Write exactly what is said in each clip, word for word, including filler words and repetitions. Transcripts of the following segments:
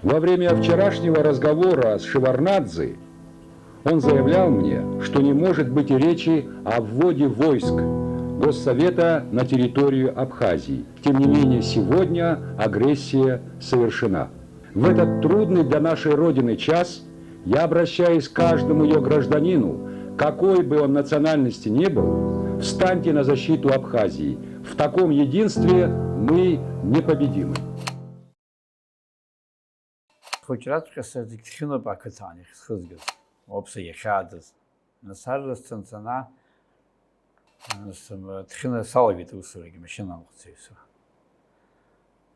Во время вчерашнего разговора с Шеварднадзе он заявлял мне, что не может быть и речи о вводе войск Госсовета на территорию Абхазии. Тем не менее, сегодня агрессия совершена. В этот трудный для нашей Родины час я обращаюсь к каждому ее гражданину, какой бы он национальности ни был, встаньте на защиту Абхазии. В таком единстве мы непобедимы. Хәыҷраҵәҟьа са зегь схьыноуп ақыҭан иахьсхызгаз, уоуп са иахьаадыз. Нас арра сцынҵаны, сым-, Ҭхьына салагеит аусурагьы, машьына аныҟәцаҩцәа.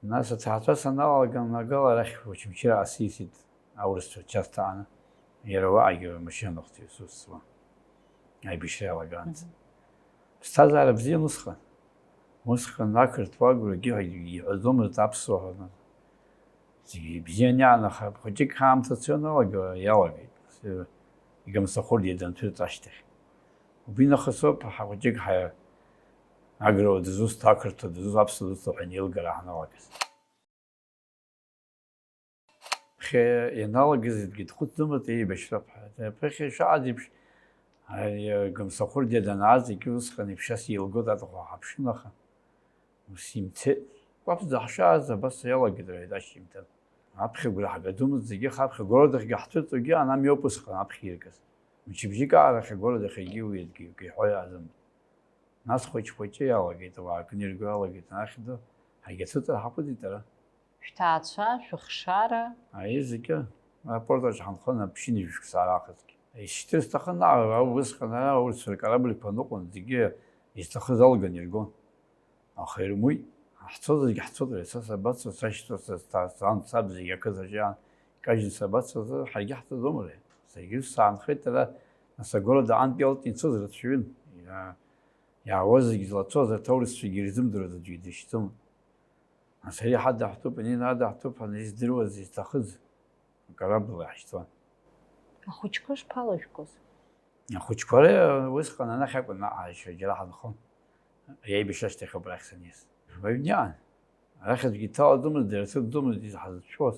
Нас аҭаацәа саналага, нагала арахь Очамчыра аасисит аурысцәа рчаст ааны, иара уаҟагьы машьына аныҟәцаҩцәа усуан, аибашьра иалагаанӡа. Мгм. Сҭазаара бзиан усҟан. Усҟан ақырҭуа агәрагьы ҳәа иҳәаӡомызт аԥсуа ҳәа. Зегьы бзиан иаанахап, хәыҷык ҳаамҭа цо ианалага, иалагеит. Игамсахәырдиа данҭәырҵ ашьҭахь. Убри нахыс ауп ҳа хәыҷык ҳаиа-, Аграуа дызусҭа, ақырҭуа дызусҭа, аԥсуа дызусҭа ҳәа инеилгара ҳаналагаз. Ԥхьа ианалагазгьы дхәыцӡомызт еибашьрап ҳәа. Ԥыхьа ишаҟаз еиԥш, ари, Гамсахәырдиа данааз егьи усҟан еиԥш ас еилгоит аҭахәа ҳаԥшын, аха ус имцеит. Кәаԥӡа ҳшааз абас иалагеит, рҳәеит ашьжьымҭан. Аԥхьа агәра ҳгаӡомызт зегьы, аха аԥхьа агородахьгьы ҳцәырҵуагьы ан амҩоуп усҟан аԥхьа иргаз. Мчыбжьык аараха агородахь егьи уи аӡәгьы иҳәо иаазымт. Нас хәыҷ-хәыҷы иалагеит, ауаа акы ирго иалагеит, анахь ду ҳагьацәыҵыр ҳаҟәыҵит ара. Шәҭаацәа, шәыхшара. Аиеи, зегьы. Апорт аҿы ҳанхон аԥшьынҩажәи шықәса раахысгьы. Исшьҭыр сҭахын, наҟ, усҟан ара аурысцәа ркорабльқәа аныҟәон, зегьы изҭахыз алган иргон. Аха ирмуит. Ҳцозаргьы ҳцоит, ара са сабацо, сашьцәа, са сҭа-, сан, саб зегьы ақыҭаҿы иаан, икажьны сабацо азы, ҳаргьы ҳцаӡом ара. Саргьы ус саанхеит ара, нас агорода аантәи иалҵны ицоз рацәаҩын. Иа-, иаауаз зегьы злацоз аҭоурысцәагьы ирзымдыруаз аӡәгьы дышьӡом. Нас ари ҳадаҳҭуп, ани надаҳҭуп ҳәа издыруаз, изҭахыз акорабль иаҳшьҭуан. Ахәыҷқәа шԥалажәгоз? Ахәыҷқәа ара усҟан анахь акәын, наҟ ҳаишьра џьара ҳанхон. Аибашьра ашьҭахь ауп арахь саниз. Уаҩ диан. Арахь аӡәгьы иҭалаӡомызт, дара рцәырҵӡомызт изҳазыцәшәоз.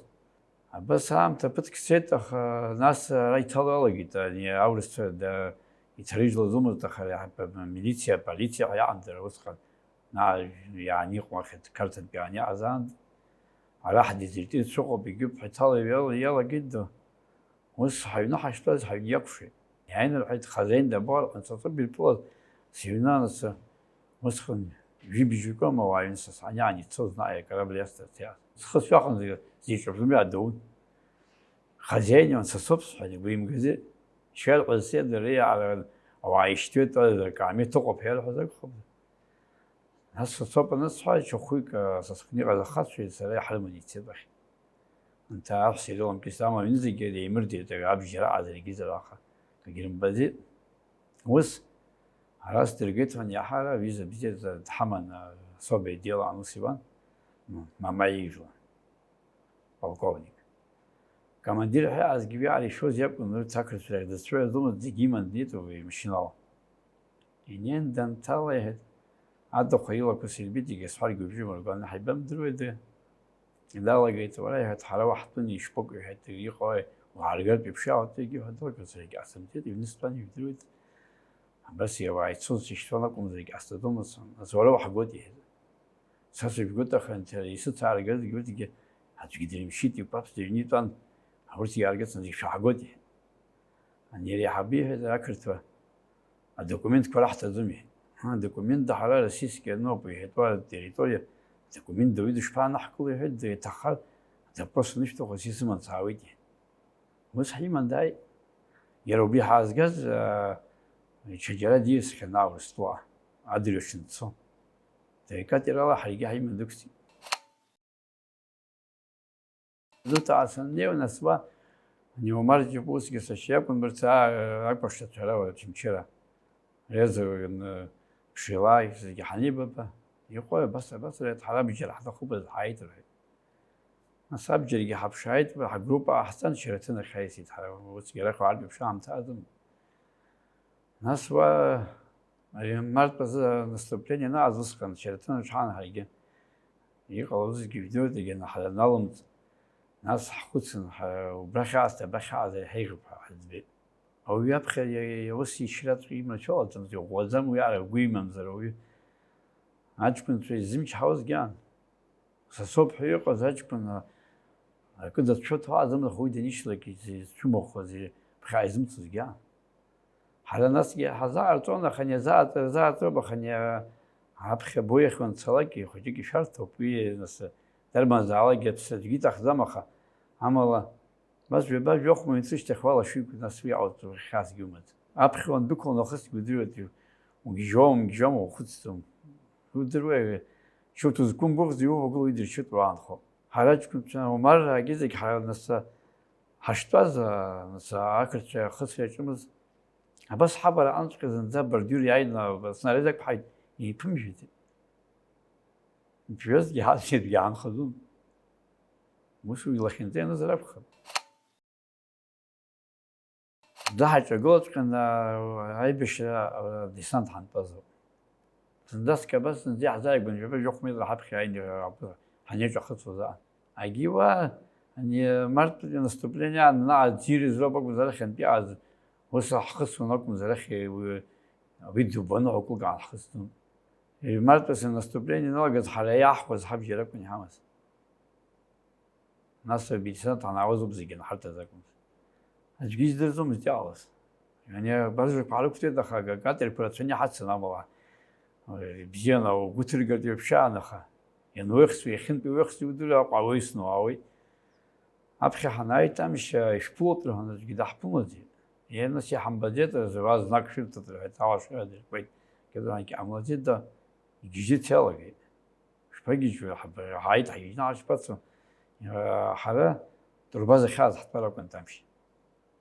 Абас аамҭа ԥыҭк цеит, аха нас ара иҭало иалагеит, ани аурысцәа да-, иҭарыжьлаӡомызт, аха ари ҳа-, милициа, аполициа ҳәа иаҟан дара усҟан. Наҟ иааникәнахьеит, Қарҭынтә иааны иҟазаанӡа. Ара ҳдезертирцәа ыҟоуп, егьуп ҳәа иҭало иала-, иалагеит ду. Ус ҳаҩны ҳаштәаз ҳаҩны иакәшеит. Иааины рҳәеит, хазеин дабаҟар ҳәа, саҵәы бирԥылаз сыҩны анацы, усҟан жәибжьҩык аума ауаа ҩны сасҳан иаан ицоз, наҟ акорабль иасҭарц иааз. Схы сҩаханы зегьы зеиҿырԥшны иаадун. Хазеин ион, са соуп сҳәеит, игәы имгаӡеит. Шәарҟа зцеит, дара иаара ауаа ишьҭуеит, акаамеҭ ыҟоуп ҳәа ирҳәоз акәхап. Нас сасоуп анысҳәа, ҽа хәҩык, а, са сҟны иҟаз ахацәеи сареи ҳрыманы ицеит уахь. Анҭ аҳәса ирыламкьысит, амала аҩны зегьы еимырдеит, абжьара аҟазаргьы аха акгьы рымбаӡеит. Ус, ара сдыргеит ҳәа, иаҳа ара аҩыза бзиа дҳаман, а, особое дело ан ус иуан, м, Мамаиа ижәла, полковник. Командир ҳәа иаазгьы уи ара ишәоз иакәын, урҭ ақырҭцәа рахь дызцәырҵуамызт, зегьы иман днеит уи имашьынала. Инеин данҭала, иҳәеит, адахәа илақәа сирбеит, егьа сҳәаргьы убжьы мыргәаны ҳаибамдыруеи, ды-, далагеит, уара, иҳәеит, ҳара уаҳтәын, ишԥыкәу, иҳәеит, иҟои, уааргартә еиԥш иаауеит, егьи ҳәа далагеит, саргьы ҟасымҵеит, иҩны стәан, ижәдыруеит. Абас иауаа ицоз сышьҭуан акәымзаргь ҟасҵаӡомызт, нас уара уаҳгоит, иҳәеит. Са сыжәгоит, аха анҭ-, исыцааргазгьы урҭгьы аӡәгьы дырмшьит, иқәаԥс дыҩны итәан, урҭ иааргацан зегь шәаҳгоит, иҳәеит. Ани ари аиҳабы иҳәеит, ақырҭуа адокументқәа раҳҭаӡом, иҳәеит. Ҳа, адокумент ҳара российский аноуп, иҳәеит, уа атерриториа документ дуаҩы дышԥаанаҳкыло, иҳәеит, иҭаххар, адопрос анышәҭаху сисыман саауеит, иҳәеит. Ус ҳиман дааит. Иара убри ҳаазгаз, аа, ҽаџьара диасхьан аурыс ҵла, адырҩаҽны дцо. Дыркатерала ҳаргьы ҳиман дықәҵит. Зуҭаа саннеиуа, нас уа, ани Омар Ҷапусгьы сашьа иакәын, урҭ, аа, акәашацәа ара, Очамчыра. Резо, н-, Ԥшелаи, зегьы ҳанеибаба, иҟои, абас, абас, рҳәеит, ҳара абџьар ҳҭахуп азы ҳааит, рҳәеит. Нас абџьаргьы ҳаԥшааит, ҳгруппа ҟаҳҵан, Шьараҭын ахь ҳаиасит ҳара, усгьы арахь уаартә еиԥш аамҭа аӡам. Нас уа, ари мартә азы наступление анаҟаз усҟан, Шьараҭын аҿы ҳаан ҳаргьы. Иҟалозгьы ижәдыруеит, егьа ҳара налымҵ-, Нас ҳхәыцын, ҳа-, убрахь аасҭа абахьааз иаҳа еиӷьуп ҳәа ҳаӡбеит. Ауаҩы аԥхьа иа-, иа-, ус ишьраҵәҟьа имаҭәоу ҟаҵамзи, ӷәӷәаӡам уи ара, гәы имамзар ауаҩы. Аҷкәынцәа иззымчҳауазгьы аан. Са соуп ҳәа иҟаз аҷкәын, а, акы дацәшәо дҳәаӡамызт, аха уи данишьҭалак изцәымӷхоз, ԥхьаҟа изымцозгьы аан. Ҳара насгьы ҳазааҵәон, аха ани азааҵәа рзааҵәоуп, аха ани аԥхьа боу иахь уанцалак, ихәыҷык ишәарҭоуп, уи нас дарбанзаалакгьы аԥсы аӡәгьы иҭахӡам, аха амала, абас ҩаба жәохә мҩа ицәышьҭахь уалашәиқәоит, нас уи иҟалҵо хьаасгьы умаӡам. Аԥхьа уандәықәла нахысгьы удыруеит, угьежьуама, умгьежьуама, ухәыцӡом. Удыруеи, шьоук узқәымгәыӷӡо иувагылоу идыршьуеит уаанхо. Ҳара аҷкәынцәа Омар аагьы зегь ҳара нас ҳаштәаз, а, нас ақырҭцәа ахысра иаҿымыз, абас ҳабара аҟынҵәҟьа зынӡа абордиур иааины снаряд ақәҳаит, еиԥымжәеит. Мчҩазгьы ҳазегьы иаанхаӡом. Ус уи лахьынҵа ианызар акәхап. Зда ҳаиҿагылаҵәҟьаны аибашьра адесант ҳантәазоуп. Зынӡаск абас зынӡа иаҳзааигәан жәаба-жәохә метра ҳаԥхьа иааины ҳанеиҿахысуаз аан. Агьиуа, ани, мартәи наступление аан, наҟ аӡири зроуп акәымзар, ахьынтә иҟаз ус ҳхысуан акәымзар, ахь уи, уи дубаны ҳәа кәык аанҳхысӡон. Мартәи наступление аналагаз ҳара иаҳхәаз ҳабжьара акәын иҳамаз. Нас абитисант ҳанаауаз ауп зегьы анҳарҭаз акәымзар. Аӡәгьы издырӡомызт иҟалаз. Иани абаржақәа ҳрықәтәеит, аха акатерқәа рацәаны иҳацын амала. Бзианы угәы ҭыргартә еиԥшаан, аха иануеихсуа, иахьынтәи уеихсуа иудыруа Аҟәа уеисны уаауеит. Аԥхьа ҳанааи, Тамшь, ишәԥылоит рҳәан, аӡәгьы даҳԥылаӡеит. Иа, нас иҳамбаӡеит, зуа знак шәырҭоит рҳәеит, алашара дыркуеит, кьаҿ-ааҿ ҟамлаӡеит, да, игьежьырц иалагеит. Шԥагьежьуеи, ҳаб-, ҳааит, ҳгьежьны ҳашԥацо? Ҳара Турбаза хьаас ҳтәар акәын Тамшь.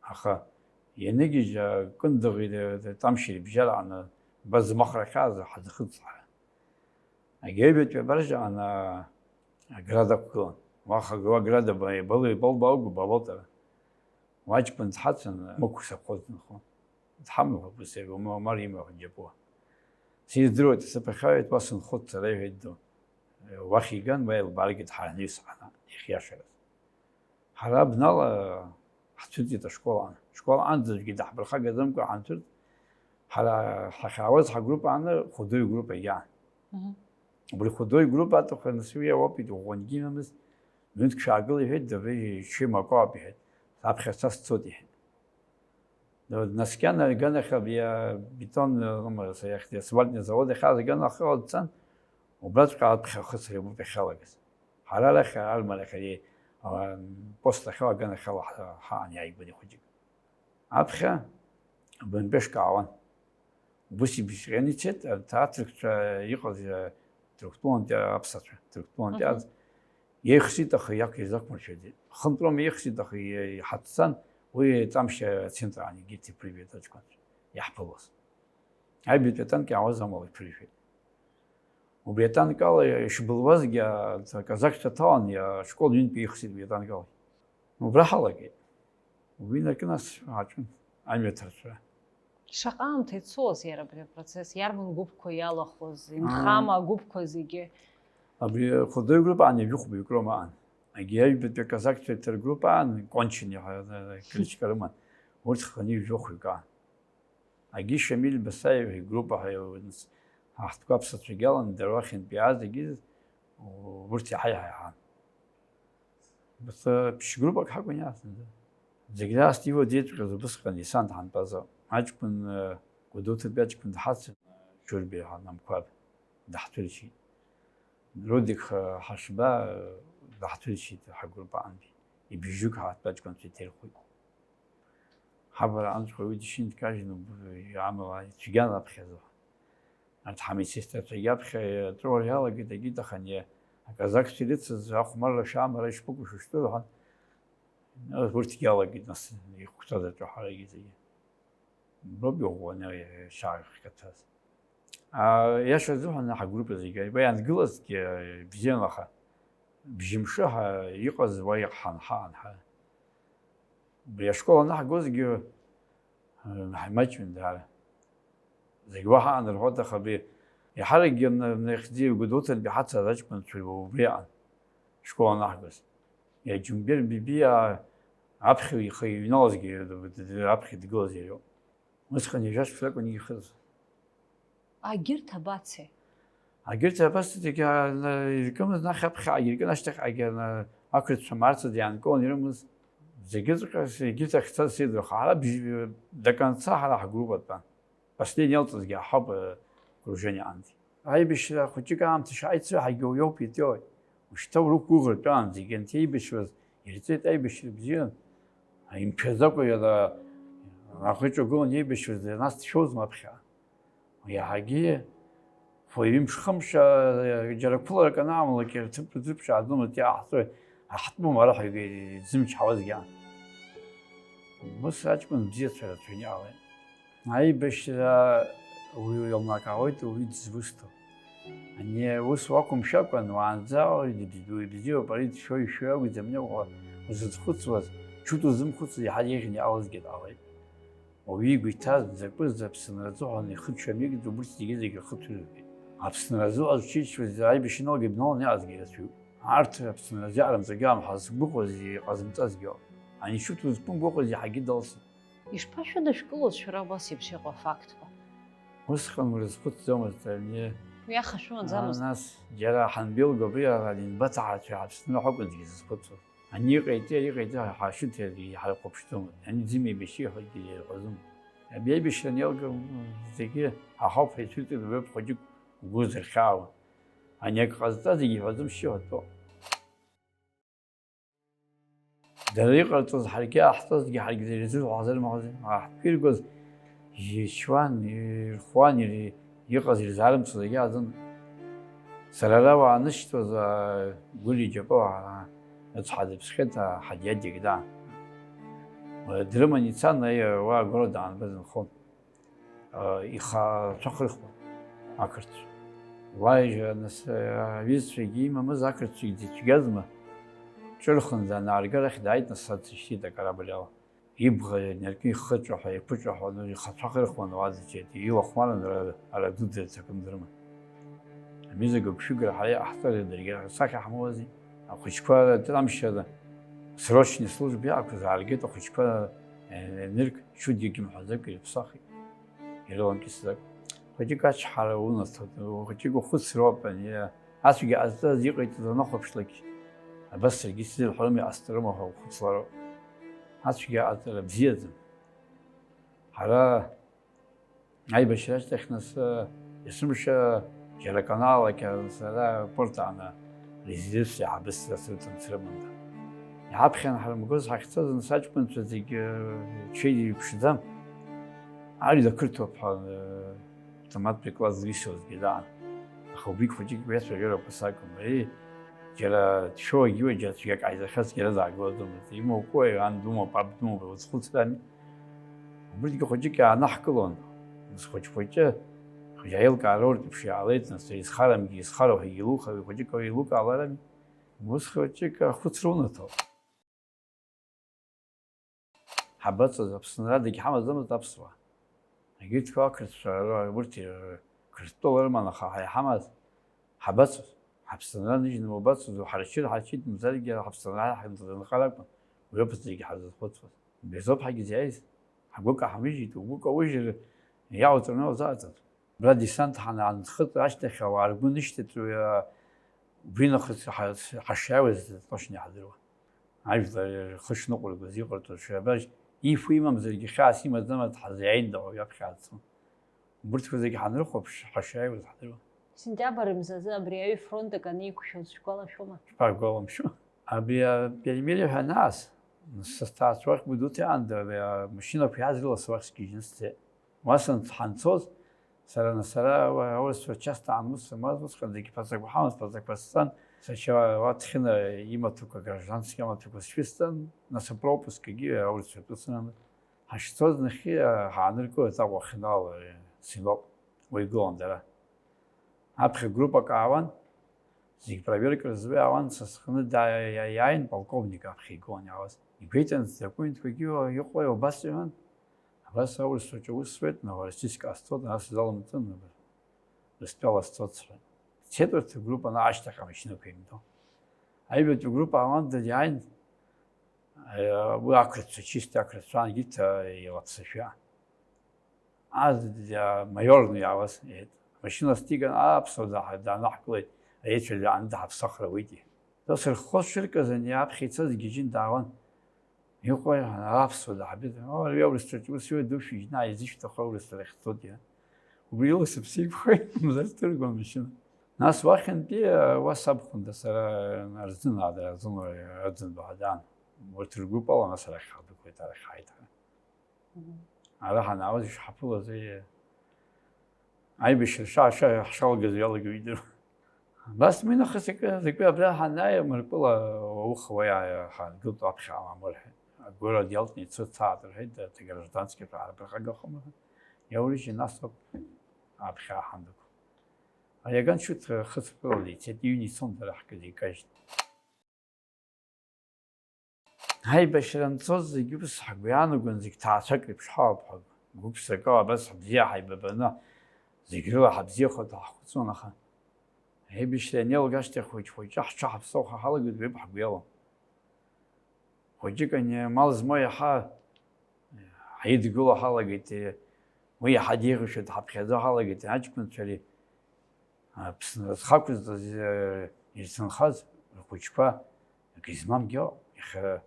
Аха ианыгьежь, акындыӷ Тамшь ирыбжьарааны, Базмахра хьаас ҳаӡхыҵ ҳара. Агьаҩбатәи абаржаҟны аград ақәгылан. Уаха гыла аград аб-, ибало-, ибалбааугу болотара. Уа аҷкәын дҳацын, мықә саԥхоз дынхон. Дҳамоуп, ус еиуа, ма, ма римоу ҳџьапуа. Сиздыруеит, сыԥхьаҩеит, уа сынхоит сара, иҳәеит ду. Уахь иган, уа илбааргеит ҳара ҳнаҩс ҳана, иахьиашараз. Ҳара абнала ҳцәырҵит ашкол аан. Ашкол аанӡа аӡәгьы даҳԥырхагаӡамкәа ҳанцәырҵ, ҳара ҳахьаауаз ҳагруппа ааны хәыдои группа иаан. Мгм. Убри хәыдои группа аҭаху анысҩы ауп, иҭ-, ӷәӷәангьы имамызт. Ҩынтә шәаагыл, иҳәеит, дабри, чымако ауп, иҳәеит. Аԥхьа са сцоит, иҳәеит. Днаскьан аганахь абри абетон, м, асфальтный завод ахьааз аганахьала дцан, убраҵәҟьа аԥхьа ахысра иамоуп иахьалагаз. Ҳара арахь, Армарахь ари, а, пост ахьала аганахьала ҳа-, ҳаан иааигәан ихәыҷык. Аԥхьа абантәи ашкаауан. Убыс ибжьҟьаны ицеит, арҭ аҭырқәцәа иҟаз, а, Ҭырқәтәылантәи аԥсацәа, Ҭырқәтәылантәи Мгм. Аӡ-, еихсит, аха иақәиз ақәмыршәаӡеит. Хынтә роума еихсит, аха иа-, иҳацәцан, уи Ҵамшь ацентр аан егьырҭ иԥыржәеит аҷкәынцәа иаҳԥылоз. Аҩбатәи атанк иаауаз амала иԥыржәеит. Убри атанк ала ишбылуазгьы, а-, аказакцәа ҭалан, иа-, ашкол ҩынтә еихсит убри атанк ала. Убра ҳалагеит. Убри инаркны ас ҳаҿын, амҩа ҭарцәра. Шаҟа аамҭа ицоз иара абри апроцесс, иарбан гәыԥқәа иалахәыз, Аа. Инхама агәыԥқәа зегьы? Абри хәыдои группа аан ҩажәихәбаҩык роума аан. Агьи аҩбатәи аказакцәа рҭыргруппа аан, Кончини ҳәа, э, кличка рыман. Урҭ ханы ҩажәихәҩык аан. Агьи Шамиль Басаев игруппа ҳәа иаурныс, ҳа ҳтәқәа аԥсацәагьы алан, дара уахьынтә иааз зегьы урҭ иаҳа-иаҳа иаҳан. Бацы ԥшь-группак ҳакәын иааз зынӡа. Зегь раасҭа иуадаҩҵәҟьаз убысҟан исанҭ ҳантәазы аҷкәын, э, Гәдоуҭатәи аҷкәын дҳацын, Џьурбеи ҳәа Намқәаб даҳҭәыршьит. Рудик, э, Ҳашба, э, даҳҭәыршьит ҳагруппа аҟынтәи. Ибжьык ҳаҭтәаҷкәынцәа иҭирхәит. Ҳабара анҵәҟьа уи дышьынҭкажьны, б-, амала ицәгьан аԥхьаӡа. Арҭ ҳамедсестрацәагьы аԥхьа иаҵәуар иалагеит, егьит, аха ани аказакцәа ирыцыз ахәмарра шәаамара ишԥыкәу шәышәтәы рҳәан, урҭгьы иалагеит, нас ихәҭаз аҿаҳәарагьы зегьы. Уброуп иӷәӷәаны шьаахьҟьаҭаз. А, иаша азыҳәан, ҳагруппа зегьы ааигәа иаангылазҭгьы бзиан, аха бжьымшыҳәа иҟаз уа иҟҳан ҳаан ҳара. Убри ашкол анаҳгозгьы, а, ҳаимаҷҩын даара. Зегь уа ҳаан рҳәоит, аха абри иаҳаракгьы н-, нахьӡи Гәдоуҭантәи ҳацыз аҷкәынцәа убри аҟан, ашкол анаҳгоз. Иа Џьумбер Бибиа аԥхьа ихы иҩналазгьы, аԥхьа дгылаз иариоуп. Усҟан ҩажәа шықәса акәын ихыз. Агьырҭ абацеи? Агьырҭ абас зегьы, ана, иркымыз, нахь аԥхьа агьыркын, ашьҭахь агьана ақырҭцәа Марцаӡа иаанкылан ирымаз. Зегьыҵәҟьа, егьырҭ ахьцаз сеидру, ҳара бжь-, до конца ҳара ҳгруппа тәан. Последни иалҵызгьы аҳауп, э, окружение анти. Аибашьра хәыҷык аамҭа шааицу ҳагьоуиоуп итәоуи. Ушьҭа урықәгәыӷыртәаанӡа, егьанҭ еибашьуаз ирҵеит аибашьра бзиан. Имшәаӡакәа иара ахы иҿагылан еибашьуаз, нас дшәозма аԥхьа? Иаҳагьы уаҩы ҩымш-хымш, џьара қәыларак анаамлак, рҭыԥ-ҭыԥ ҿааӡомызт, иааҳҵоит, аҳҭмым ара ҳәа изымчҳауазгьы аан. Ус аҷкәын бзиацәа рацәаҩны иҟалеит. Аибашьра уи иалнакаауеит, уи дызусҭоу. Ани ус уақәымшәакәан, уаанӡа уи дыбзиоуп, ари дшәои шәои акәӡам, ани уа узызхәыцуаз, ҽыҭ узымхәыцуаз, иаҳа еиӷьны иҟалазгьы ҟалеит. Уаҩы игәы иҭаз, дзакәыз, Аԥсынра азыҳәан ихыччо амҩагьы убырҭ зегьы-зегьы рхы ҭырҩуеит. Аԥсынра азыҳәан зҽеиџьшьуаз аибашьра иналга ибналаны иаазгьы ирацәаҩуп. Арҭ Аԥсынра азы иҟарымҵогьы аамҳәа зықәгәыӷуаз иҟазымҵазгьы ыҟоуп. Ани ишуҭоз зқәымгәыӷуаз иаҳагьы далсит. Ишԥашәыдышәкылоз шәара убас еиԥш иҟоу афактқәа? Усҟан урызхәыцӡомызт, ани. Уи аха шәымаӡамызт. Нас џьара ҳанбеилго абри араненбаҭаҳацәеи Аԥсны ҳакәынҵгьы зызхәыцуаз. Ани иҟаиҵеи, ари иҟаиҵеи ҳашьҭеи ҳарыхәаԥшӡомызт. Ани ӡымеибашьи ҳәагьы ирҳәозымызт. Абри аибашьра аниалга, зегьы ҳахауп ҳәа ицәырҵит, уи хәыҷык угәы зырхьаауа. Ани ак ҟазҵазгьы иҳәаӡом шьҭа иҳәатәоуп. Дара иҟарҵоз ҳаргьы иаҳҵозгьы ҳаргьы дара ирзырҳәо ҳзырмаҳази, ҳтәы иргоз ишьуан, ирхуан, ир-, иҟаз ирзаарымҵозаргьы аӡын. Сара ара уаанышьҭуаз, аа, Гәлиа иџьапы уаа ыцҳа дыԥсхьеит, аа, ҳадиадик даан. Дрыман ицан, аиа, уа агәара даанбаз нхон. Ихацәа хырхуан ақырҭцәа. Уа ижәра, нас, аҩызцәагьы имамыз ақырҭцәагьы дицәгьазма? Ҿырхынӡа анаарга арахь дааит, нас аццышьҭит акорабль ала. Ибӷа инаркны ихыҵәахәа, еиқәыҿаҳәа, ну, ихацәа хырхуан, уа дцеит, илахәмарын, ара, ара дыӡырц акымдырма. Амиза гыгшәыгра ҳара иҟаҳҵари, даргьы асахьа ҳмоуази? Ахәыҷқәа ртәамшьара, срочни служба иаақәыз ааргеит ахәыҷқәа, е, нырк, шәыдгьы мҳәаӡакәа ирыԥсахит. Ирыламкьысӡакәа. Хәыҷык ачҳара унаҭоит, хәыҷык ухәыцроуп, ани, ацәгьа ҟазҵаз иҟаиҵаз уанахәаԥшлак, абас саргьы сзырҳәарым, иҟасҵарыма ҳәа ухәыцлароуп. Ацәгьа аҟаҵара бзиаӡам. Ҳара аибашьра ашьҭахь нас, есымша џьара каналак сара аеропорт ааны резервс иаҳабысра срыҭан, срыман. Иҳаԥхьан ҳарымгоз ҳахьцаз, нас аҷкәынцәа зегьы, э, ҽеи иԥшӡам. Аҩ дақырҭуп ҳәа, э, автоматтәи класс зрисуазгьы даан. Аха убригь хәыҷык уи ацәажәарақәа сакәым. Ари џьара дшәоуагьы уи џьара цәгьак ааизахьазгьы ара даагылаӡомызт. Имоукуеи, ан думоуп, аб думоуп, уазхәыцрами? Убригьы хәыҷык иаанаҳкылон. Нас хәыҷ-хәыҷы, хәыҷ аилкаара урҭ еиԥш иаалеит, нас изхарамгьы изхароу ҳәа илухи, хәыҷык еилукааларами. Ус хәыҷык ахәыцра унаҭоит. Ҳабацаз, Аԥсынра дагьҳамаӡамызт аԥсуаа. Егьырҭқәа ақырҭцәа, ра-, урҭ ир-, Қырҭтәыла рыман, аха ҳа иҳамаз ҳабацоз, ҳаԥсынра ныжьны уабацоз, уҳарчыр ҳарчит, мамзаргьы ҳаԥсынра ҳанхар акәын, уи ауп зегьы ҳазызхәыцуаз. Убри азоуп ҳагьызиааиз, ҳгәы каҳмыжьит, угәы каужьыр, иаауҵарны иузааҵатәуп. Абра десант ҳанхыҵ ашьҭахь ауаа ргәы нышьҭыҵуа, убринахыс ҳа-, ҳашааиуаз точно иаҳдыруан. Ажәлар рхы шныҟәыргоз иҟарҵоз шәабажь, ифо имамзаргьы хьаас имаӡамызт, ҳазиааин ауаҩы аԥхьа ацон. Убырҭқәа зегьы ҳанрыхәаԥш, ҳашааиуаз ҳдыруан. Сентиабр мзазы абри аҩ фронтак анеиқәшәоз шәгәалашәома? Шԥагәаламшәо? Абри аперемире ҳәа анаас, сҭаацәа уахь Гәдоуҭа иаанда, абри амашьынақәа иааз рыла уахь сгьежьны сцеит. Уа санц-, ҳанцоз, сара, сара уа-, аурысцәа часто аан ус сымаз, усҟан зегьы ԥаҵақәа ҳамаз, ԥаҵақәа сҵан, сашьа уа Ҭхьына имаҭәақәа, граждански амаҭәақәа сшәысҵан, нас апропускгьы аурысцәа атәы сымамызт. Ҳашцоз нахьхьи, ҳааныркылеит Аҟәа ахьынтәаауа, Синоп, уа игылан дара. Аԥхьа группак аауан, зегь проверка рзы уи аауан, са сҟны даа-, иааин, полковник аԥхьа игылан иаауаз. Игәеиҭан, сдокументқәагьы иҟои убас иҳәан, абас аурысцәа рҿы аус зуеит, Новороссийск ҟасҵоит, ара сзалымҵын, Урыстәыла сцоит сҳәан. Сцеит урҭ агруппа, ана ашьҭахь амашьынақәа еимдо. Аҩбатәи агруппа аауан, дара иааин, Уи ақырҭцәа, чисто ақырҭцәа, егьырҭ еилаԥсашәа. Ас, маиорны иаауаз, иҳәеит. Амашьына сҭиган, аԥсуа даҳа-, даанаҳкылеит, аицәажәааны даҳаԥсахыр ауеит, иҳәеит. Дасырххо сшыркыз, ани аԥхьа ицаз гьежьын даауан. Иҟои, аԥсуа даҳбеит. О, ари аурысцәа ус иуеит, душәыжьны, изышәҭаху аурысцәа рахьцоит, иҳәеит. Убри ила сыԥсы иқәхеит, мзар сҭыргон амашьына. Нас уахьынтәи, уа сабхәында сара, Арӡына, Арӡына, Арӡынба ҳәа даан. Урҭ ргәыԥ ала нас арахь ҳадәықәлеит, арахь ҳааит ҳара. Мгм. Ара ҳанаауаз ишҳаԥылаз, еи, аибашьра ша-, ша-, ҳшалагаз иалагеит идыруан. Абас уи нахыс акы, закәи абра ҳанааи, Мыркәыла ауха уа иаа-, ҳаргылт аԥхьа амамыр ҳәа. Агәыра диалтны ицо дцааит рҳәеит, дграждански ҳәа ҳарԥырхагахом рҳәеит. Иаурыжьи нас ауп аԥхьа ҳандәықәла. Ари аган шьҭ хыцԥырла ицеит, иҩны ицон дара ҳкы-, икажьт. Аибашьра анцоз зегьы ус ҳгәы иаанагон, зегь ҭаацәак реиԥш ҳауп ҳәа, гәык-ԥсыкала абас ҳбзиа ҳаибабаны, зегь рыла ҳабзиахоит ҳахәыцуан, аха аибашьра ианеилга ашьҭахь хәыҷ-хәыҷы ҳҽаҳаԥсахуа ҳалагеит, уи ҳгәы иалан. Хәыҷык ани амал змоу иаҳа ҳаидгыло ҳалагеит, уи иаҳа деиӷьушәа дҳаԥхьаӡо ҳалагеит, аҷкәынцәа ари Аԥсны зхы ақәызҵаз, э, ирцынхаз рхәыҷқәа акгьы змамгьы ыҟоуп. Иахьа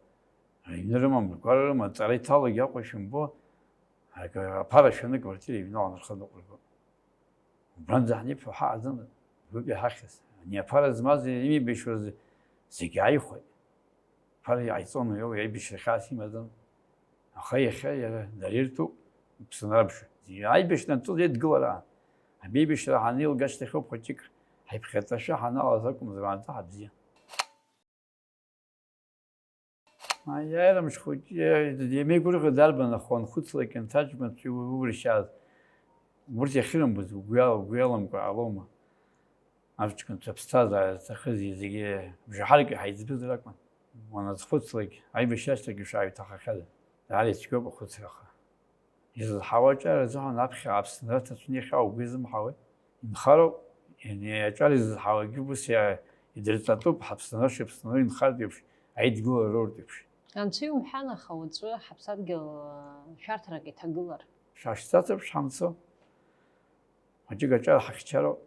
аҩны рымам, ргәара рымам, аҵара иҭалогьы Аҟәа шәымбо, ак-, аԥара шәаны аквартира иҩны аланархо дыҟоуп. Убранӡа ҳанеиԥшу ҳаҟаӡам, убриоуп иҳахьыз. Ани аԥара змаз, имеибашьуаз зегьы ааихәеит. Ԥара иҟаиҵон, уи аибашьра хьаас имаӡам. Аха иахьа иара дара ирҭоуп, Аԥсынра абжа. Аибашьра анҵәоз еидгылара аан. Абеибашьра ҳанеилга ашьҭахьоуп хәыҷык ҳаиԥхьаҵәашәа ҳаналаз акәымзар, уаанӡа ҳабзиан. Аиааира мыш хәыҷы иамеигәырӷьо дарбан, аха уанхәыцлак, анҭаҷкәынцәа иуршьааз, урҭ иахьырымбоз угәы иал-, угәы иаламкәа ҟалома? Аҷкәынцәа аԥсҭазаара зҭахыз зегьы бжаҳарк иҳаиҵбызар акәын. Уаназхәыцлак, аибашьра ашьҭахь ишааиҭахахьада? Даара ицәгьоуп ахәыцра, аха изызҳауа аҿар азыҳәан аԥхьа Аԥсынра ҭацәны иахьа угәы иазымҳауеи? Инхароуп, ани аҿар изызҳауагьы ус иа-, идырҵатәуп, ҳаԥсынра шыԥсынроу инхартә еиԥш, аидгылара роуртә еиԥш. Анцәа иумҳәан, аха уаҵәы ҳаԥсадгьыл, э, шәарҭарак иҭагылар. Шәашьцацып шҳамцо. Хәыҷык аҿар ҳахьчароуп.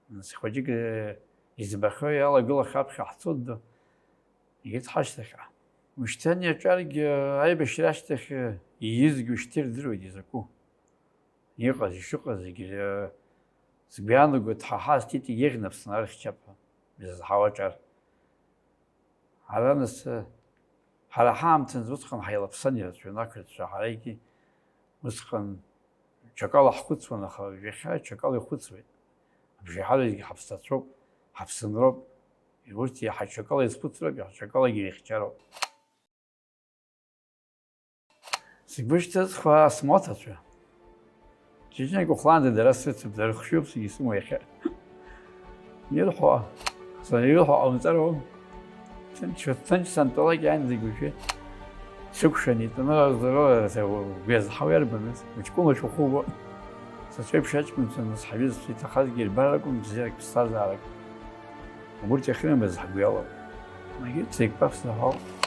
Нас хәыҷык, э, избахьоу иалагылахьоу аԥхьа ҳцоит ду, егьырҭ ҳашьҭахьҟа. Ушьҭан иаҿаргьы, э, аибашьра ашьҭахь, э, иизгьы ушьҭа ирдыруеит изакәу. Иҟаз, ишыҟаз зегьы, э, сгәы иаанагоит, ҳа ҳаасҭеит егьиӷьны Аԥсынра рыхьчап ҳәа, изызҳауа аҿар. Ара нас, ҳара ҳаамҭазы усҟан ҳаилаԥсан ирацәаҩын ақырҭцәа, ҳарагьы усҟан ҽакала ҳхәыцуан, аха иахьа ҽакала ихәыцуеит. Абжеиҳараҩык ҳаԥсҭацәоуп, ҳаԥсынроуп. Урҭ иаҳа ҽакала изхәыцроуп, иаҳа ҽакалагьы ирыхьчароуп. Зегь бышьҭызхуа асмоҭацәа. Чечнек ухлаанӡа дара срыцуп, дара рхшыҩуп зегьы исымоу иахьа. Ирҳәо, сара ирҳәо ҟаумҵароу? Ҭынч, ҭынч сантәалак иааин зегь уажәы сыкәшан итәаны, здорово, угәы иазҳауа иарбаныз? Уҷкәынла шәыхәы убо. Сацәеиԥш аҷкәынцәа нас ҳаҩызцәа иҭахазгьы ирбар акәын бзиарак, ԥсҭазаарак. Убырҭ иахьырымаз ҳгәы иалоуп. Егьырҭ зегь ԥаԥсны ҳауп.